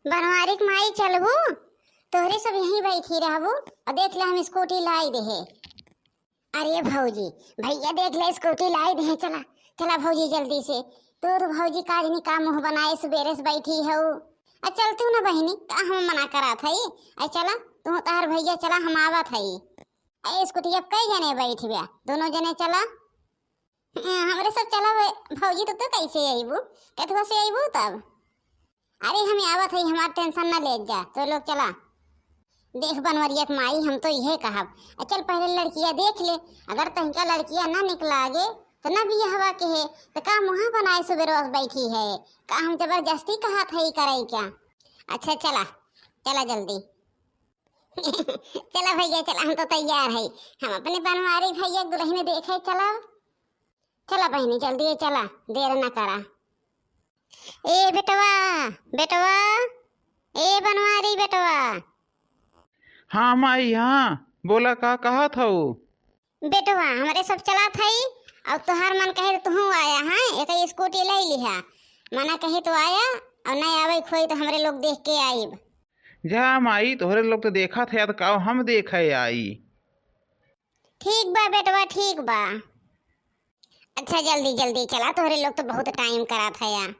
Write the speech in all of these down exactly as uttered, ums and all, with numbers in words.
बनवारी के माई चलबू, तोहरे सब यहीं बैठी रहबू। और देख ले, हम स्कूटी लाई देहे। अरे भौजी, भैया देख ले, स्कूटी लाई देहे। चला, चला भौजी जल्दी से। तू तो भौजी का जनी का मुँह बनाए सुबेरे से बैठी हऊ। आ चल तू ना बहिनी, का हम मना करात हई? आ चला, तू तोहर भैया चला, हम आवत हई। ए स्कूटी अब कई जने बैठबे? दोनों जने चला। ए, हमरे सब चला। भौजी तो तू कैसे अइबू? कथुआ से अइबू तब? अरे हम आवत हई, हमार टेंशन ना ले जा, तो लोग चला। देख बनवरिया के माई, हम तो इहे कहब, आ चल पहले लड़किया देख ले। अगर तनिका लड़किया ना निक लागे तो ना बियाहवा के है, तो का मुँह बनाए सुबेरे बैठी है? का हम जबरदस्ती कहत हई करे क्या? अच्छा चला, चला जल्दी। चला भैया चला, हम तो तैयार है। हम अपने बनवारी भैया के दुल्हन देखे चला। चला बहिनी जल्दी चला, देर ना करा। ए बेटवा, बेटवा, ए बनवारी बेटवा। हाँ माई, हाँ बोला, का कहत हऊ? बेटवा हमरे सब चला थई, और तोहार मन कहे तो तू आया है, एक स्कूटी ले लिहा। मना कहे तो आया, और नहीं आवे खोई तो हमरे लोग देख के आइब। जा माई, तोहरे लोग तो देखत है, तो का हम देखे आई। ठीक बा बेटवा, ठीक बा। अच्छा जल्दी जल्दी चला, तोहरे लोग तो बहुत टाइम करात है यार।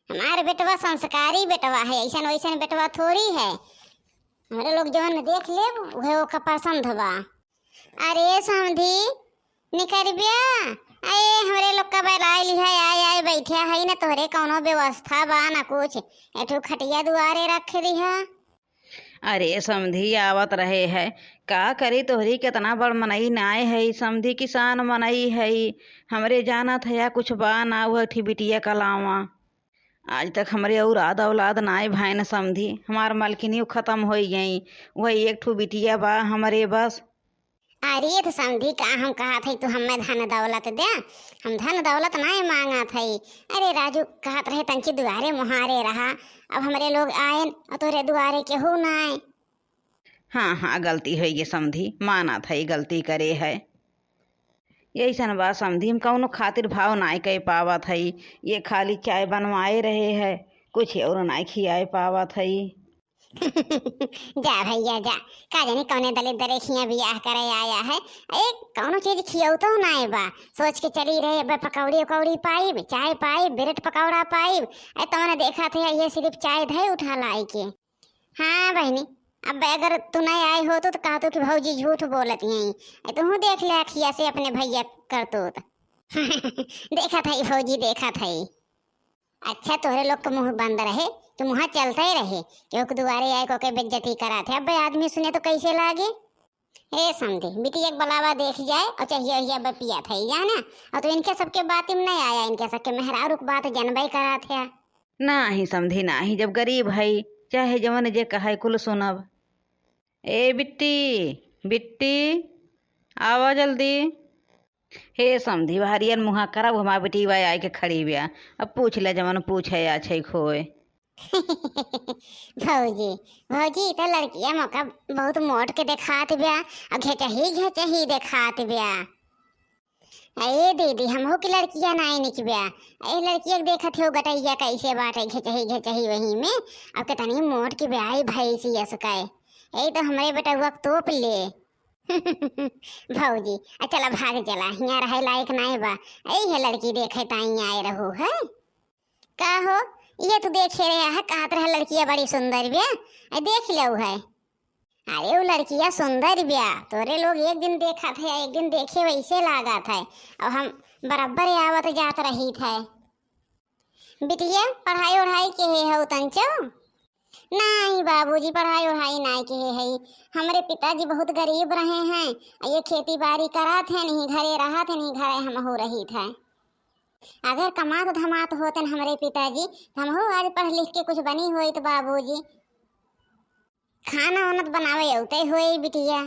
हमार बेटवा संस्कारी बेटवा है, ऐसन वैसन बेटवा थोड़ी है। हमरे लोग जवन देख लेब उहे ओका पसंद बा। अरे समधी निकरबिया, अरे हमरे लोग का बैलाई लिहा, आए आए बैठिया है ना, तोहरे कौनो व्यवस्था बा ना कुछ, एठू खटिया दुआरे रख दिहा। अरे समधी आवत रहे है, का करी तोहरी, केतना बड़ मनई नाय है, समधी किसान मनई है, हमरे जानत है या कुछ बा ना, वह ठी बिटिया कलावा। आज तक हमरे औलाद औलाद नाय भैन समधी, हमार मलकिनियो खत्म होइ गई, वह एक ठो बिटिया बा हमरे बस। अरे तो समधी का हम कहत है, तू हमें धन दौलत दे, हम धन दौलत नाय मांगत है। अरे राजू कहत रहे तंची दुआरे मुहारे रहा, अब हमरे लोग आएन और तोरे दुआरे केहू नाय। हाँ हाँ गलती होइ गई समधी, मानत है गलती करे है। यैसन बा समधी, हम कौनो खातिर भाव नाय कह पावत है, ये खाली चाय बनवाए रहे है, कुछ और नाय खियाए पावत है। जा भैया जा, का जानी कौने दलित दरेखिया बियाह करे आया है। ए कौनो चीज खियौतो नाय बा, सोच के चली रहे, अब पकौड़ी उकौड़ी पाइब, चाय पाइब, ब्रेड पकौड़ा पाइब। ए तमने देखा थे ये सिर्फ चाय धै उठा लाई के। हाँ बहिनी, अब अगर तू नहीं आई हो तो, तो कहतो कि भौजी झूठ बोलत हैं। ए तू देख ले अखिया से अपने भैया करतूत। देखत है भौजी, देखत है। अच्छा तोहरे लोग के मुँह बंद रहे, तो मुँह चलते ही रहे, केहू के दुआरे आए को के बेइज्जती करात है। अब आदमी सुने तो कैसे लागे? ए समधी, बिटिया के बलावा देख जाए और चाहिए हिया बपिया था जाना, और तो इनके सबके बात में नहीं आया, इनके सबके मेहरारू के बात जनबे करात है। नाही समधी नाही, जब गरीब है चाहे जवन जे कहे कुल सुनब। ए बिट्टी, बिट्टी, आवा जल्दी। हे समधी, हरियर मुहा करब, हमार बेटी बा आए के खड़ी बिया। अब पूछ ले जवन पूछे आ छै खोए। भौजी, भौजी, ई त लड़किया मोका बहुत मोट के देखात बिया, और घेचही घेचही देखात बिया। ए दीदी, हमहू के लड़किया नाई निक बिया। ए लड़किया के देखत हो गटैया कैसे बाटे, घेचही घेचही वही में। अब कितनी मोट के बिया, भैंसी असकाए। ए तो हमरे बेटउआ के तोप ले। भौजी, आ चला भाग चला, हियाँ रहे लायक नाय बा। यही है लड़की देखे ताई आए रहू है। का हो, ये तू देखे रहे है, कहत रहे लड़किया बड़ी सुंदर बिया, आ देख लो है। अरे वो लड़किया सुंदर बिया, तोरे लोग एक दिन देखा थे, एक दिन देखे वैसे लागा था। अब हम बराबर आवत जात रही थे। बिटिया, पढ़ाई ओढ़ाई के है हो तंचो? नहीं बाबूजी, पढ़ाई ओढ़ाई नहीं किहे हई। हमरे पिताजी बहुत गरीब रहे हैं, ये खेती बाड़ी करत हैं, नहीं घरे रहत हैं, नहीं घरे हम हो रही थे। अगर कमात धमात होतन हमरे पिताजी, तो हम हो आज पढ़ लिख के कुछ बनी होइत बाबूजी। खाना ओना तो बनावे अउते होई बिटिया?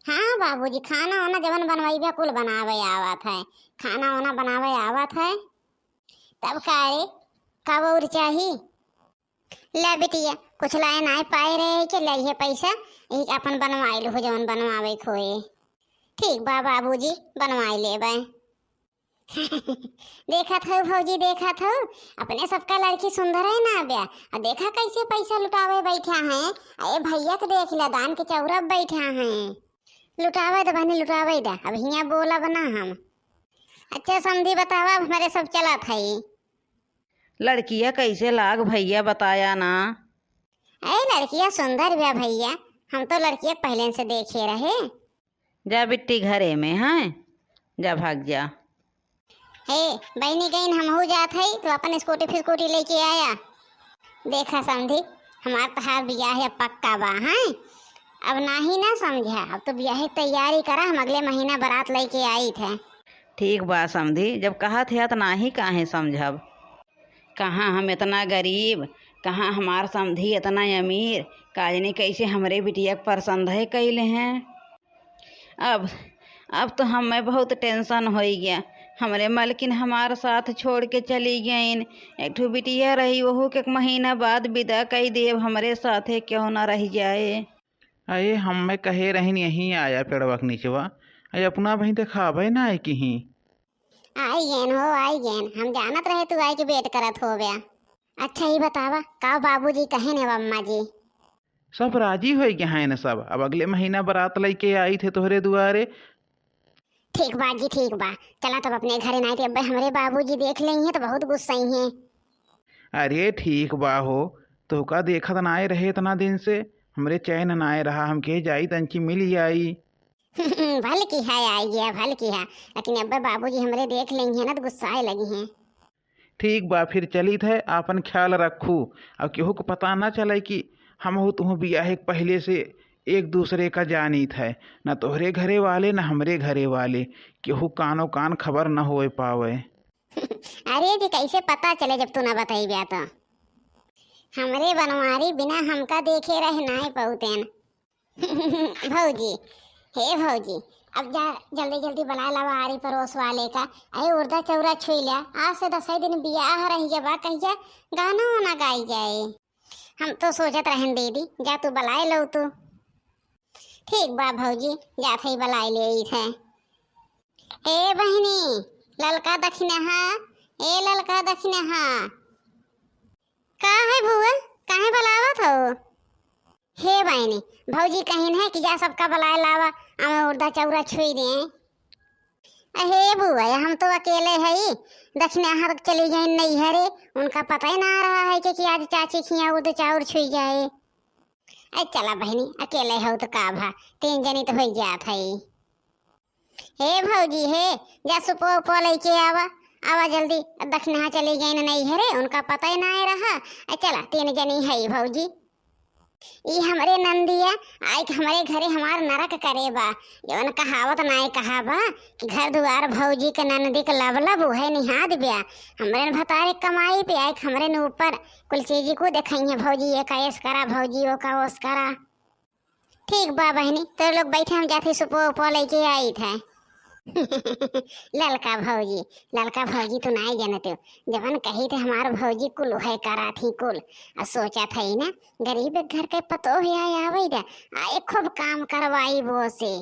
हाँ बाबूजी, खाना ओना जवन बनवाई बा कुल बनावे आवत है। खाना ओना बनावे आवत है। तब का रे, का और चाही? ले बिटिया, कुछ लाए नाय पाए रहे के, ले ये पैसा, यही के अपन बनवाई लो, जवन बनवावे खोए। ठीक बा बाबूजी, बनवाई लेबे। देखत हौ भौजी, देखत हौ, अपने सबका लड़की सुंदर है ना ब्या। आ देखा कैसे पैसा लुटावे बैठा हैं। आ ए भैया के देख ले, दान के चौरा बैठा हैं। लुटावे दे बहनी, लुटावे दे, अब हियाँ बोलब ना हम। अच्छा समधी, बतावा, अब हमरे सब चलत है। लड़किया कैसे लाग भैया, बताया ना। ए लड़किया सुंदर ब्या भैया, हम तो लड़किया पहले से देखे रहे। जा बिट्टी घरे में, हैं, जा भाग जा। हे बहनी, गईन हमहू जात है, तो अपन स्कूटी फिस्कूटी लेके आया। देखा समधी, हमार तहार बियाह अब पक्का बा, हैं? अब नाही ना समझा, अब तो बियाह की तैयारी करा, हम अगले महीना बारात लेके आइत है। ठीक बा समधी, जब कहत है तो नाही काहे समझब। कहाँ हम इतना गरीब, कहाँ हमार समधी इतना अमीर, का जानी कैसे हमरे बिटिया के पसंद है कैले हैं। अब, अब तो हमें बहुत tension होइ गया। हमरे मलकिन हमार साथ छोड़ के चली गईन। एक ठो बिटिया रही, वहू के एक महीना बाद विदा कई देब, हमरे साथे क्यों ना रह जाए। अरे, हमें कहे रहिन यहीं आया पेड़वा के नीचवा, अरे अपना वहीं देखावे ना आए कहीं। आई गेन हो, आई गेन, हम जानत रहे तू आई के wait करत होबे। अच्छा ही बतावा, का बाबूजी कहे ने अम्मा जी? सब राजी होइ गए हैं न सब। अब अगले महीना बारात लइके आइत है तोहरे दुआरे। ठीक बा जी, ठीक बा। चला तब अपने घरे, नाहीं तो अब्बे हमरे बाबूजी देख लेइहें तो बहुत गुस्सइहें। अरे ठीक बा हो, तोहका देखत नाय रहे इतना दिन से, हमरे चैन नाय रहा, हम कहे जाई तंची मिल आई। भल किहा आई गया, भल किहा, लेकिन अब्बे बाबूजी हमरे देख लेइहें ना तो गुस्साए लगिहें। ठीक बा, फिर चलित है, आपन ख्याल रखू, और केहू को पता ना चले कि हमहू तुहू बियाहे के पहले से एक दूसरे का जानित है, ना तोहरे घरे वाले, ना हमरे घरे वाले, केहू कानो कान खबर न होए पावे। अरे जी, कैसे पता चले जब तू ना बतइब्या तो? हमरे बनवारी बिना हमका देखे रह नाय पउतेन। भौजी, हे भौजी, अब जा जल्दी जल्दी बलाए लावा आरी परोस वाले का। अरे उर्दा चौरा छुई ल्या, आज से दसई दिन बियाह रहि गया बा, कहिया गाना वाना गाई जाए। हम तो सोचत रहन दीदी, जा तू बलाए लो तू। ठीक बा भौजी, जात हई बलाए ले आई थे। ए बहिनी, ललका दखिनहा, ए ललका दखिनहा। का है बुआ, काहे बलावत हो? हे बहिनी, भौजी कहिन है कि जा सबका बलाए लावा, हमें उर्दा चौरा छुई दे। अहे बुआ, हम तो अकेले हई, दखिनहा चली गई नैहरे, उनका पता ही ना रहा है कि, कि आज चाची खिया उर्द चाउर छुई जाए। अरे चला बहिनी, अकेले हो तो का भा, तीन जनी तो होई जात हई। हे भौजी हे, जा सुपो उपो लइके आवा, आवा जल्दी, दखिनहा चली गई नैहरे, उनका पता ही ना रहा। अरे चला, तीन जनी हई भौजी। ई हमरे नंदिया आइके हमरे घरे हमार नरक करे बा। जवन कहावत नाय कहा बा कि घर दुआर भौजी के ननदी के लबलब उहे निहाद ब्या। हमरे न भतारे कमाई पे आइके हमरे न ऊपर कुल चीजी को देखइहे भौजी, ये का ऐस करा भौजी, वो का ओस करा। ठीक बा बहिनी, तोर लोग बैठे, हम जाते सुपो उपो लइके आइत है। ललका भौजी, ललका भौजी तू नाय जानते हो, जवन कही थे हमार भौजी कुल उहे करा थी कुल। आ सोचा था ही ना, गरीब एक घर के पतोह आए आवे दे, आए खूब काम करवाई वो से।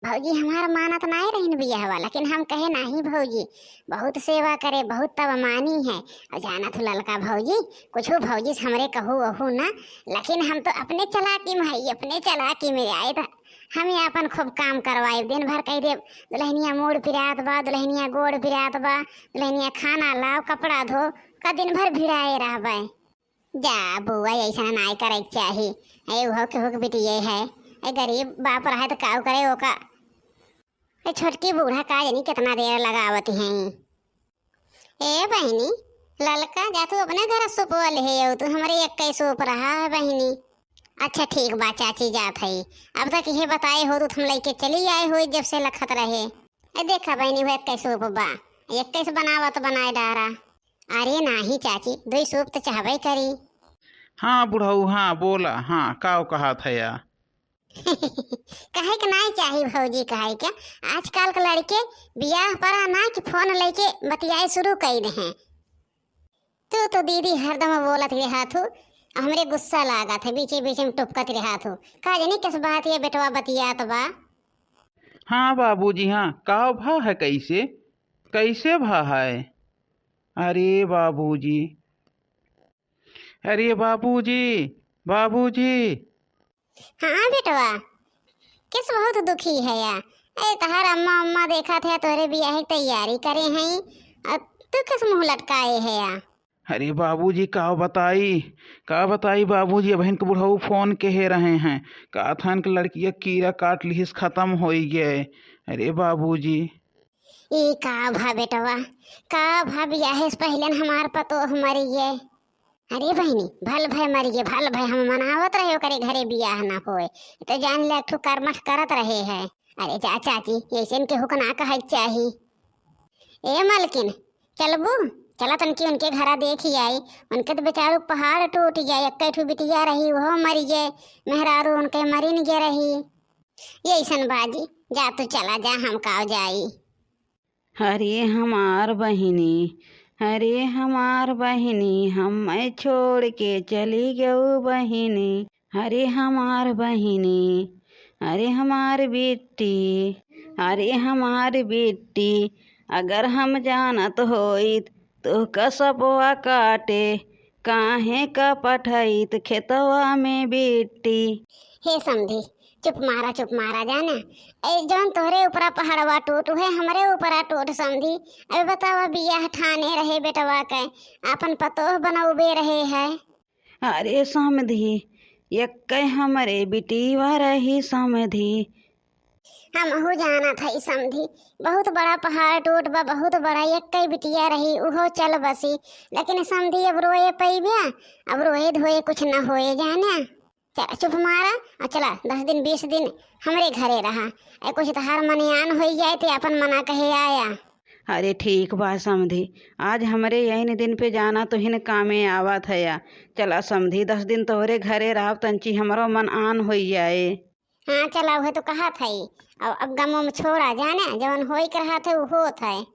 भौजी हमार मानत नाय रहिन बियाह वाला, लेकिन हम कहे नाही भौजी, बहुत सेवा करे, बहुत तब मानी है। और जाना थू ललका भौजी, कुछ भौजी से हमरे कहू ओहू ना, लेकिन हम तो अपने चालाकी में है, अपने चालाकी में आए था। हम ही अपन खूब काम करवाए, दिन भर कह दे दुल्हनिया मूड़ पिरात बा, दुल्हनिया गोड़ पिरात बा, दुल्हनिया खाना लाओ, कपड़ा धो, का दिन भर भिड़ाए रहबे। जा बुआ, ऐसा नाय करे के चाही। ए उहो केहू के बिटिये है। ए गरीब बाप रहे तो काऊ करे ओका। ए छोटकी बूढ़ा का जानी कितना देर लगावत हैं। ए बहिनी, ललका जा तू अपने घर सुपवा ले आओ, तू हमरे एक कई सूप रहा है बहिनी। अच्छा ठीक बा चाची, जात है। अब तक इहे बताए हो तो हम लइके चली आए हो जब से लखत रहे। ए देखा बहिनी, वो एक कई सूप बा, एक कई से बनावत बनाए डारा। अरे नाही चाची, दुई सूप तो चाहबे करी। हाँ बुढ़ऊ, हाँ बोला, हाँ काव कहा थया? कहे के नाही चाही भौजी, कहे के आजकल के लड़के बियाह परा ना कि फोन लेके बतियाए शुरू कर दे हैं। तू तो दीदी हरदम बोलत रहा थू, हमरे गुस्सा लागत है, बीचे बीचे में टुपकत रहा थू। का जानी किस बात ये बेटवा बतियात बा। हाँ बाबूजी, हाँ, का भा है कैसे? कैसे भा है? अरे बाबूजी, अरे बाबूजी, बाबूजी। हाँ बेटवा, किस बहुत दुखी है या? ए, तहार अम्मा, अम्मा देखा थे तोरे बियाह की तैयारी करे हैं, और तू किस मुँह लटकाए है या? अरे बाबूजी, का बताई, का बताई बाबूजी, अबहिन के बुढ़ऊ फोन कहे रहे हैं, का थान के लड़किया कीड़ा काट लिहिस, खत्म होई गए। अरे बाबूजी। ई का भा बेटवा, का भा बियाहे से पहिले न हमार पतोह मरी गए। अरे बहिनी, भल भय मरी गए, भल भय, हम मनावत रहे ओकरे घरे बियाह ना होए, तो जान ले एक ठो कर्मठ करत रहे है। अरे जा चाची, ऐसे इनके हुक ना कहे के चाही। ए मलकिन, चलबू? चला तनकी उनके घरा देखी आई। उनके तो बेचारू पहाड़ टूट गया, एक ठो बिटिया रही, वो मरी गए, मेहरारू उनके मरिन गए रही। ये ऐसन बाजी, जा तू चला जा, हम काव जाई। अरे हमार बहिनी, अरे हमार बहिनी, हम्मै छोड़ के चली गऊ बहिनी। अरे हमार बहिनी, अरे हमार बिट्टी, अरे हमार बिट्टी, अगर हम जानत होइत तोहका सपवा काटे, काहे का पठइत खेतवा में बिट्टी। हे समधी, चुप मारा, चुप मारा, जाना। ए, जौन तोहरे ऊपरा पहाड़वा टूट, उहे हमरे ऊपरा टूट समधी। अबे बतावा, बियाह ठाने रहे बेटवा के, आपन पतोह बनौबे रहे है। अरे समधी, यक्कै हमरे बिटिया रही समधी। हमहू जानत हई समधी, बहुत बड़ा पहाड़ टूट बा, बहुत बड़ा, यक्कै बिटिया रही, उहो चल बसी। लेकिन समधी, अब रोए पइब्या? अब रोए धोए कुछ न होए, जाने। चला, चुप मारा, और चला, दस दिन, बीस दिन हमरे घरे रहा। ए, कुछ तहार मनयान होई जाए, ते आपन मना कहे आया। अरे ठीक बा समधी, आज हमरे यही दिन पे जाना तोहिन कामे आवत है या। चला समधी, दस दिन तोहरे घरे रहब, तंची हमरो मन आन होई जाए। हाँ, चला, उहे तो कहत है। अब, अब गमो में छोड़ा, जाने, जवन होई के रहत है, उ होत है।